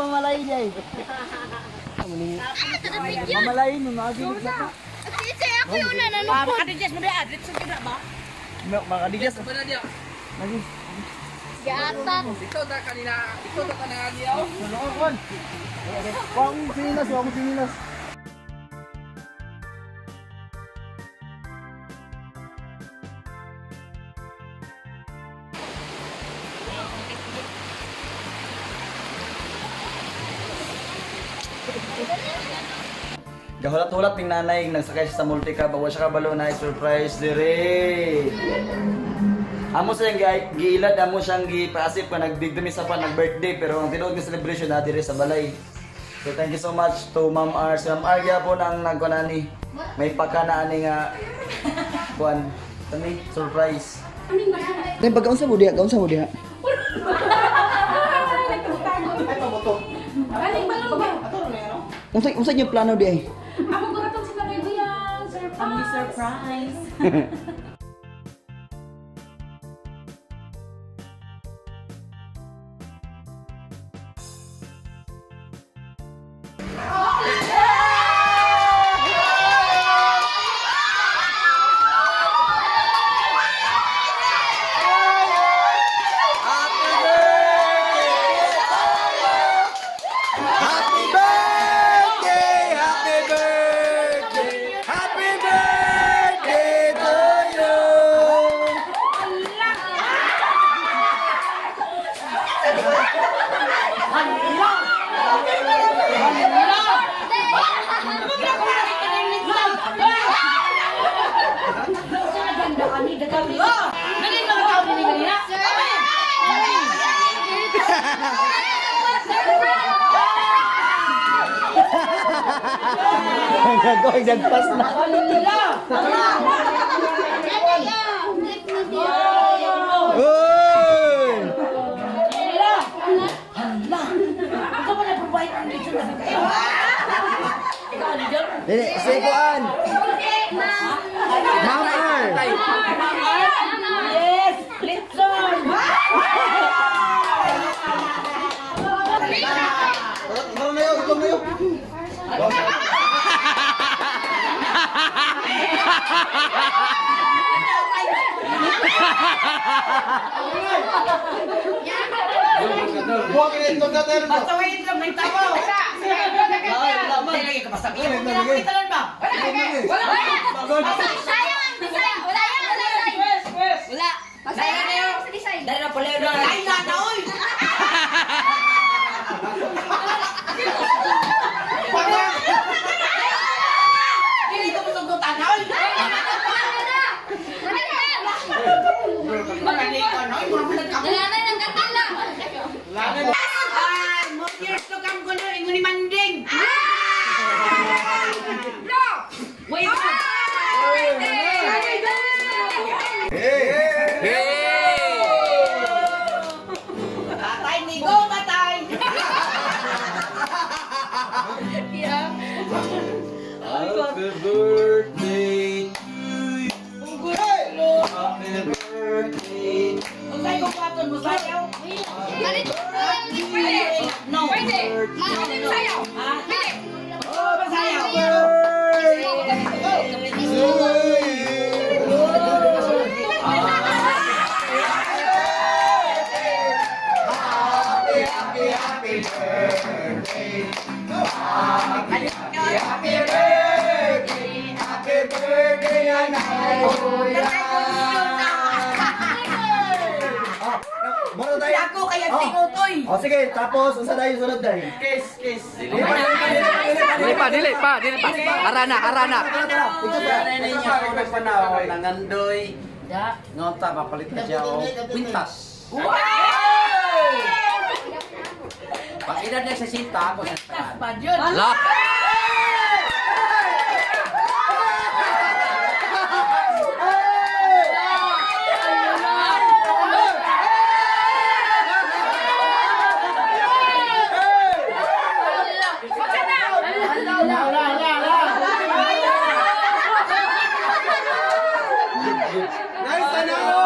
mamalay day. Mamalay no maagi na. Ako yung una nanukod. Makadijas mo diya, litson ka na ba? Makadijas. Lagi. Gatak. Ito ta kanina, ito ta kanina diyaw. Kon. Wang sinilas, wang sinilas. Gahulat-hulat ning nanay nagsakay siya sa multicab, wa siya kabalo na surprise dire. Amo siyang giilad, amo siyang gipaasip pa nagdigdumi sa pa nag-birthday pero ang tinuod nga celebration na dire sa balay. So thank you so much to Ma'am R. Si Ma'am R gyapon ang nagkunani. May pakana ani nga kuan kani surprise. Day pagkaunsa mo diha, kaunsa mo diha? Unsa inyo plano di ay? Ako guratong sila kay Buyang. Surprise! Ang surprise. Gagawin, nagpas na. Uy! Hala! Ikaw ba na-provide ang lechon na kayo? Ikaw ang leader? Dili, si Kuan. Ma'am R. Yes! Lechon! Basta wait lang, may tawa. Dili lagi ka basta. Wala ba? Sayang! Wala! Wala! Wala! Sa design. Dahil na pala yun. Ay, na oy! Dili ka masugdutan na, oy! Magaling ka, no? Nanganay ng katala. Ay, more years to come ko no, ingon ni Manding. Wait! Tatay ni go, tatay! Happy birthday to you. Happy birthday. Unsay ko buhaton mo sayaw? No. Pwede! Pwede sayaw! Ha? Pwede! Oh, masayaw. Ako kaya tinutoy. O sige, tapos unsa tayo sunod dai? Kiss, kiss. Dili pa, Dili pa, dili pa, dili pa. Arana, arana. Nagpanahon nangandoy. Ngota mapalit na siya og kwintas. Pag edad niya sa sinta, ako sa Badyon. La. Nice ano!